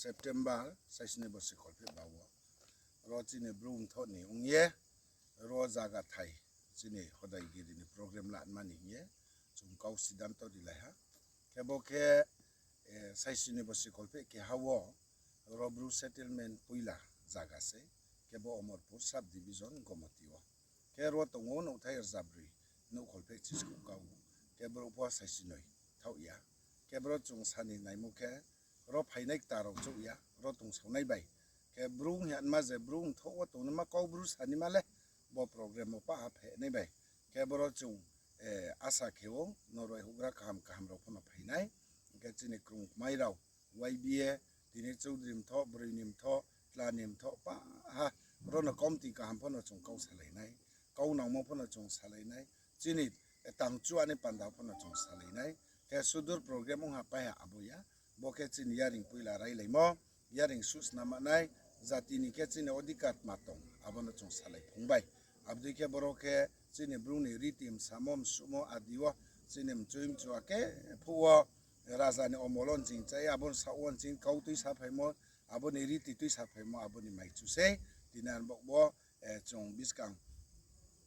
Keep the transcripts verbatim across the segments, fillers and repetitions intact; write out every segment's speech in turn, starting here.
September saisni bosi kholpheh ba wo, ro chini Bru mthoh ni ong ye, ro zaga thai chini hodai giri ni program lanma ni hing ye chung kau siddhanto rilai ha. Khe bo khe, eh, saisni bosi kholpheh keha wo ro Bru settlement poila zaga se, khe bo Omorpur sub division Gomoti wo. Khe ro tong ou nouhthai rzabroi, nouh kholpheh chiskuh ka ou, khe brouh pho saisnoi thaoh ya. Khe brouh chung sani naimo khe, ro phainai kta rao chouh ya, ro tongsaonai bai. Khe Bru hing ye ma je Bru mthoh wo tongnaima kau Bru sanima le, bo program wo pah ha phainai bai. Khe boro chung, eh, asa khe ou, norbai houhgra kaham kaham rao pho no phainai. Hing khe chini krungkmai rao, Y B A, tini Choudri mthoh, broi ni mthoh, tla ni mthoh, pah ha, ro no komti kaham pho no chung kau salai nai, kau nangmo pho no chung salai nai, chini, eh, tang chuani panda pho no chung salai nai. Khe sudur program ong ha pai ha abo ya, bo khe chini yaring poila railaimo, yaring suhsna manai, jati ni khe chini odhikar tma tong, abo no chung salai phung bai. Abo dei khe boro khe chini Bru ni riti msamo, msuhmo, adi wo, chini mchui mchua khe phuh wo, raja ni omol wo nching chai, abo ni saoh wo nching kau tui saphaimo, abo ni riti tui saphaimo, abo ni maichu sei, tini ang bo, eh, chung buskang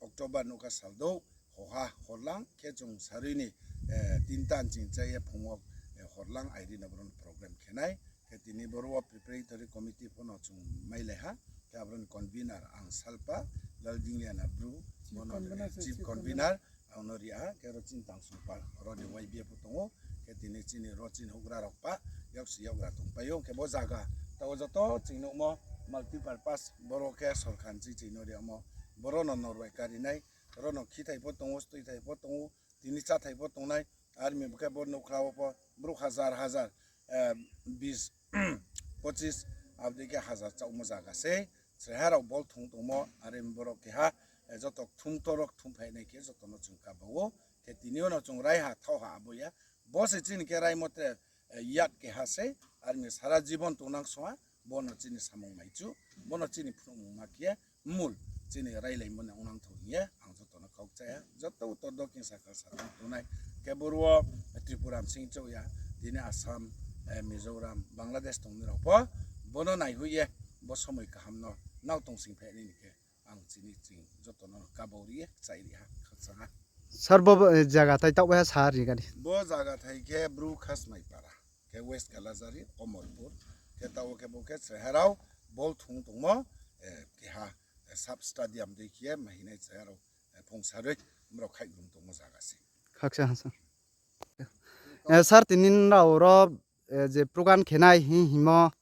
October nouhkha sal douh, hoha horlang khe chung sarui ni, eh, tinta nching chai ye phung wo, eh, horlang airi no boro ni program khe nai. Khe tini boro wo preparatory committee pho no chung mailai ha, khe abo ni convener ang salpa, Laldingliana Bru, chief convener, ang no ri ha, khe ro chini tang sungpal, ro ni Y B A pho tong ou, khe tini chini ro chini houhgra rao pah, yaksi yakgra tongpai ou, khe bo zaga, taoh wo joto ching nuhmo, multipurpose, boro khe sorkar ni ching no ri yamo, boro no norbai kari nai, ro no khithai pho tong ou, stoithai pho tong ou, tini cháthai pho tongnai, army bo khe bo nouhkhla wo pho, brouh hazar hazar, eh, bis, pochis, abo dei khe hazar chaohmo zaga sei, chraiha rao bol thung tongmo, are boro keha, eh, joto kthum toro kthum phainai khe joto no chung kaba ou, khe tini yo no chung raiha thaoh ha abo ya, bo se chini khe raimo tre, eh, yat keha sei, army sara jibon tongnang song ha, bo no chini samung maichu, bo no chini phnuhmung ma khe, mul, chini railaimo ni ongnang thou hing ye, ang joto no kau kchai ha, joto utor dokin sakha satang tongnai, khe boro wo Tripura bsing chouh ya, tini Assam, eh, Mizoram, Bangladesh tongnai rao pho, bo no naihoih ye, bo somoi kaham no nao tongsing phainai ni khe, ang chini ching joto no kaba ri ye, kchai ri ha, khakchang ha. Sir, bo, eh, zaga thai taoh bai ha sa ri gani. Bo zaga thai khe Bru Khasmai para, khe West Kalajari, Omorpur, khe taoh wo khe bo khe chraiha rao bol thung tongmo, eh, keha, eh, sub stadium dei khe ye mahinai chraiha rao, eh, phung sarui, brao khaihgrum tongmo zaga se. Khakchang ha sir. Eh, sir, tini nrao ro, eh, je program khe nai hing hingmo,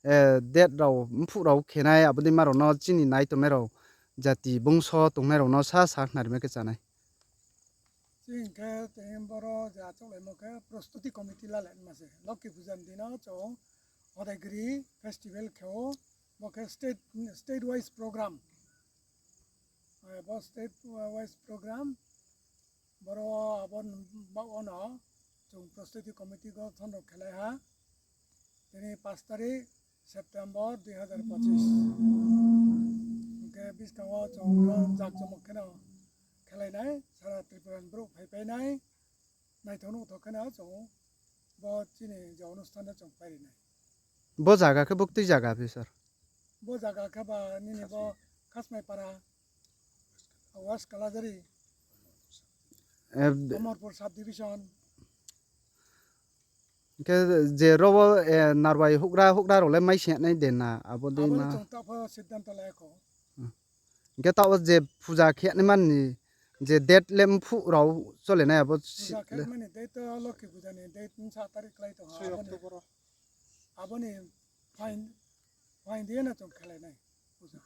eh, date rao, mphuh rao khe nai, abo dei ma rao no chini nai tongnai rao, jati bungso tongnai rao no sa sakhnarima khe chá nai. Chini khe tini boro je achouhlaimo khe Prostuti Committee lalaima se. Lokhi Puja ni dino chung Hodai Giri festival khe ou, bo khe state, state wise program. Eh, bo state wise program. Boro abo ni baoh wo no chung Prostuti Committee gothon rao khelai ha. Tini পাঁচ তারিখ September দুই হাজার পঁচিশ. Hing khe buskang wo chung ro jakjomok khe no khelai nai, sara Tripura ni brouh phaipai nai, naithao nuhthao khe no chung bo chini je onusthan no chung pairi nai. Bo zaga khe buktui zaga phi sir? Bo zaga khe ba nini bo Khasmai para, West Kalajari, Omorpur sub division. Hing khe je ro wo, eh, narbai houhgra, houhgra rao le mai se nai de na, abo dei ma. Chung taoh pho siddhanto lai kho. Hing khe taoh wo je puja khe nai mani, je date le mphuh rao chole nai abo si le. Puja khe mani date to Lokhi Puja ni date bsa tarik klái tong ha. Abo ni phaing, phaing di ye no chung khelai nai puja.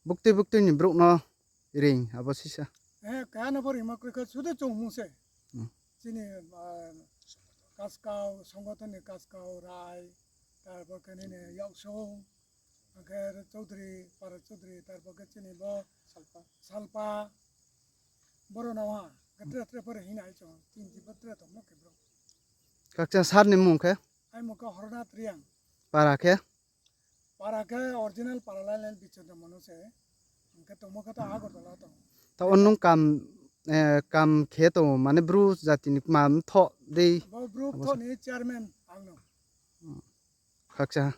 Buktui buktui ni brouh no ring abo sisa. Eh, keha no bo ringma kroi khe sudu chung mung se. Chini, ah, kaskau, songothon ni kaskau, rai, tarpor khe nini yaksung, hing khe Chaudhuri, para Chaudhuri, tarpor khe chini bo salpa. Boro no ha, khe tre tre pore hing nai chung, tin ji bo tre tongmo khe brouh. Khakchang sir ni mung khe? Ai mung khe Hornath Reang. Para khe? Para khe original para lai lai Bichandra Manu se. Hing khe tongmo khe to Agartala tong. Taoh wo nung kam, eh, kam khe tong mane Bru jati ni kma mthoh dei. Bo Bru mthoh ni chairman ang no. khakcha.